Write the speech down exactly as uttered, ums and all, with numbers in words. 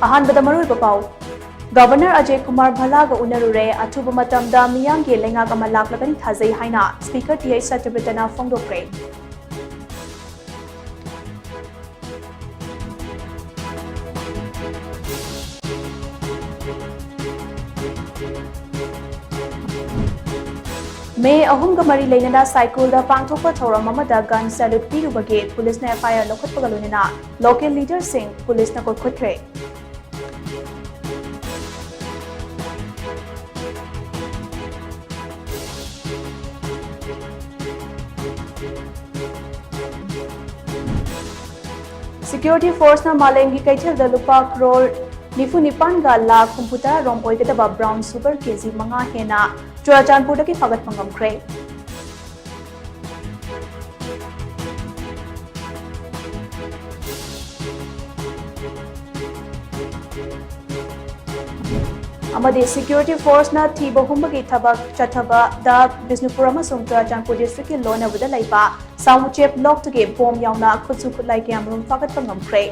ꯑꯍꯥꯟꯕꯗ ꯃꯔꯨꯑꯣꯏꯕ ꯄꯥꯎ꯫ ꯒꯚꯔꯅꯔ ꯑꯖꯌ ꯀꯨꯃꯥꯔ ꯚꯜꯂꯥꯒ ꯎꯅꯔꯨꯔꯦ꯫ ꯑꯊꯨꯕ ꯃꯇꯝꯗ ꯃꯤꯌꯥꯝꯒꯤ ꯂꯩꯉꯥꯛ ꯑꯃ ꯂꯥꯛꯂꯒꯅꯤ ꯊꯥꯖꯩ ꯍꯥꯏꯅ ꯁ꯭ꯄꯤꯀꯔ ꯇꯤ ꯑꯩꯆ ꯁꯇ꯭ꯌꯕ꯭ꯔꯇꯅ ꯐꯣꯡꯗꯣꯛꯈ꯭ꯔꯦ꯫ ꯃꯦ ꯑꯍꯨꯝꯒ ꯃꯔꯤ ꯂꯩꯅꯅ ꯁꯥꯏꯀꯨꯜꯗ ꯄꯥꯡꯊꯣꯛꯄ ꯊꯧꯔꯝ ꯑꯃꯗ ꯒꯟ ꯁꯦꯂ꯭ꯌꯨꯠ ꯄꯤꯔꯨꯕꯒꯤ ꯄꯨꯂꯤꯁꯅ ꯑꯦꯐ ꯑꯥꯏ ꯑꯥꯔ ꯂꯧꯈꯠꯄꯒ ꯂꯣꯏꯅꯅ ꯂꯣꯀꯦꯜ ꯂꯤꯗꯔꯁꯤꯡ ꯄꯨꯂꯤꯁꯅ ꯀꯣꯏꯈꯨꯠꯈ꯭ꯔꯦ꯫ ꯁꯦꯀ꯭ꯌꯨꯔꯤꯇꯤ ꯐꯣꯔꯁꯅ ꯃꯥꯂꯦꯝꯒꯤ ꯀꯩꯊꯦꯜꯗ ꯂꯨꯄꯥ ꯀ꯭ꯔꯣꯔ ꯅꯤꯐꯨ ꯅꯤꯄꯥꯟꯒ ꯂꯥꯈ ꯍꯨꯝꯐꯨ ꯇꯔꯥ ꯔꯣꯝ ꯑꯣꯏꯒꯗꯕ ꯕ꯭ꯔꯥꯎꯟ ꯁꯨꯒꯔ ꯀꯦꯖꯤ ꯃꯉꯥ ꯍꯦꯟꯅ ꯆꯨꯔꯥꯆꯥꯟꯄꯨꯔꯗꯒꯤ ꯐꯥꯒꯠꯄ ꯉꯝꯈ꯭ꯔꯦ꯫ ꯑꯃꯗꯤ ꯁꯦꯀ꯭ꯌꯨꯔꯤꯇꯤ ꯐꯣꯔꯁꯅ ꯊꯤꯕ ꯍꯨꯝꯕꯒꯤ ꯊꯕꯛ ꯆꯠꯊꯕꯗ ꯕꯤꯁꯅꯨꯄꯨꯔ ꯑꯃꯁꯨꯡ ꯆꯨꯔꯥꯆꯥꯟꯄꯨꯔ ꯗꯤꯁꯇ꯭ꯔꯤꯛꯀꯤ ꯂꯣꯟꯅꯕꯗ ꯂꯩꯕ ꯁꯥꯃꯨꯆꯦꯞ ꯂꯣꯛꯇꯒꯤ ꯕꯣꯝ ꯌꯥꯎꯅ ꯈꯨꯠꯁꯨ ꯈꯨꯠꯂꯥꯏ ꯀꯌꯥꯃꯔꯨꯝ ꯐꯥꯒꯠꯄ ꯉꯝꯈ꯭ꯔꯦ꯫